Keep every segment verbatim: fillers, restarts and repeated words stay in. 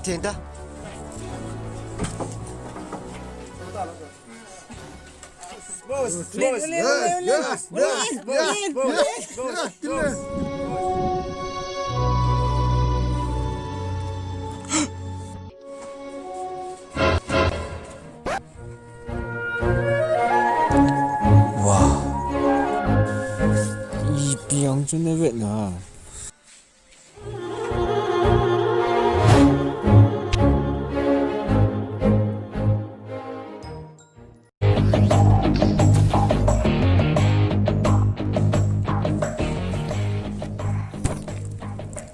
Senta. Boss, boss, boss, boss, boss, boss, boss. Wow. Ipi ang chu na vet na.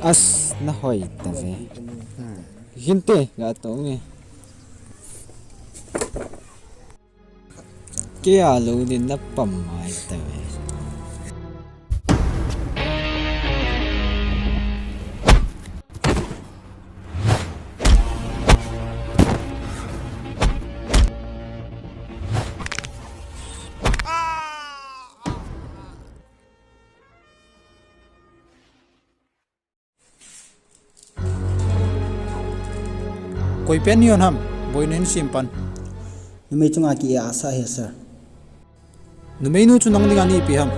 As, na hoi ta ve. Hinte, ga to me. Kei a lou din na pam mai ta ve. Koi pen ni hon ham, boina hin sim pan. Numei chunga ki e asa he, sir. Numei nu chu nang dinga ni ipi ham.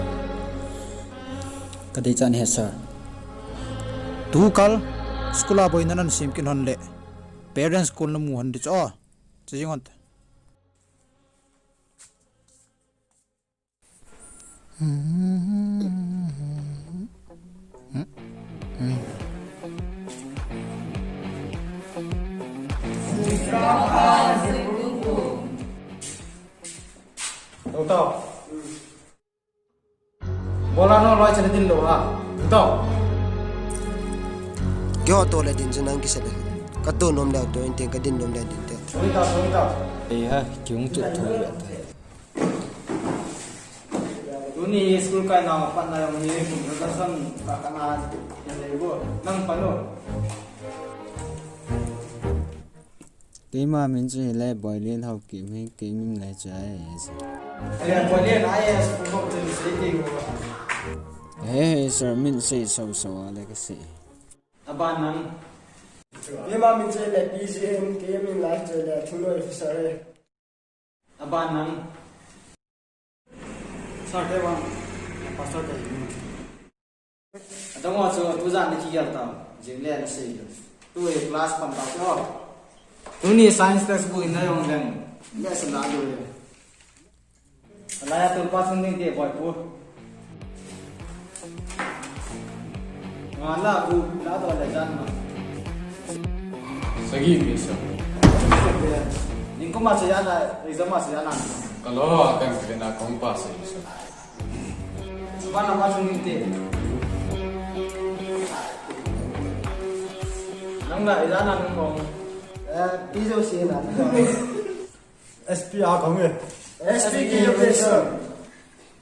Ka dei chan he, sir. Tu kal, school a boina nan sim kin hon le. Parents school na mu hon di chu. Chu jing hon te. Tau, tau. Bola no loi chale din lo ha. Tau. Kyo to le din chu nang kisa le. Ka to nom le to in tin ka din nom le din te. Soi ta, soi ta. Ei ha, kyung chu to le. Tuni school kai na ma pan na yong ni kum na san ka ka na ya le go. Nang pan lo. Keima min chu hile Boilian Haokip hi, kei min lai chu I A S. Ayan, Boilian I A S pu ko chu sei ti ko. He, he, sir, min sei so so a le ka sei. Aban nang. Keima min chu hile P G M, kei min lai chu hile Thunoi officer he. Aban nang. Sir te vang, pastor te ni. Adang wa chu tu jan na kigel ta, jing le na sei. Tu e class pan ta chu. Tuni science textbook in na yong leng. Le sa la du le. Alaya tu pa sung ni de boy pu. Nga la bu la do le jan ma. Sagi mi sa. Ning ko ma sa ya na, exam ma sa ya na. Kalo akan kena kong pa sa isa. Mana ma sung ni te. Nang la ya na nung kong. Eh, piso si na. S P a kong e. S P ki location.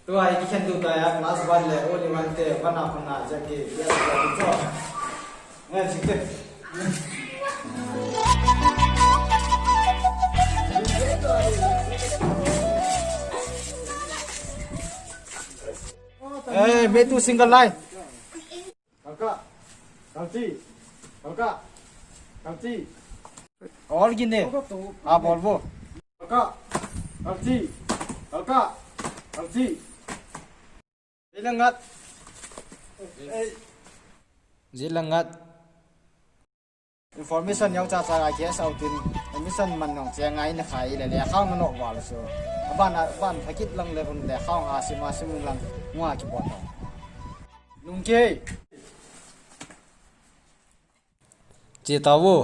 Tu ai ki khen tu ta ya class one le only one te one up na ja ke ya ya tu. Ngan sik te. Eh, me tu single line. Kalka. Kalchi. Kalka. Kalchi. All gine. A bol bo. Kalka. Kalchi. Kalka. Kalchi. Jilangat. Jilangat. Information yau cha cha a case out in admission man nong che ngai na khai le le khang na nok wal so. Aban aban thakit lang le hun le khang ha sima sim lang mua ki bot. Nungke. Che ta wo.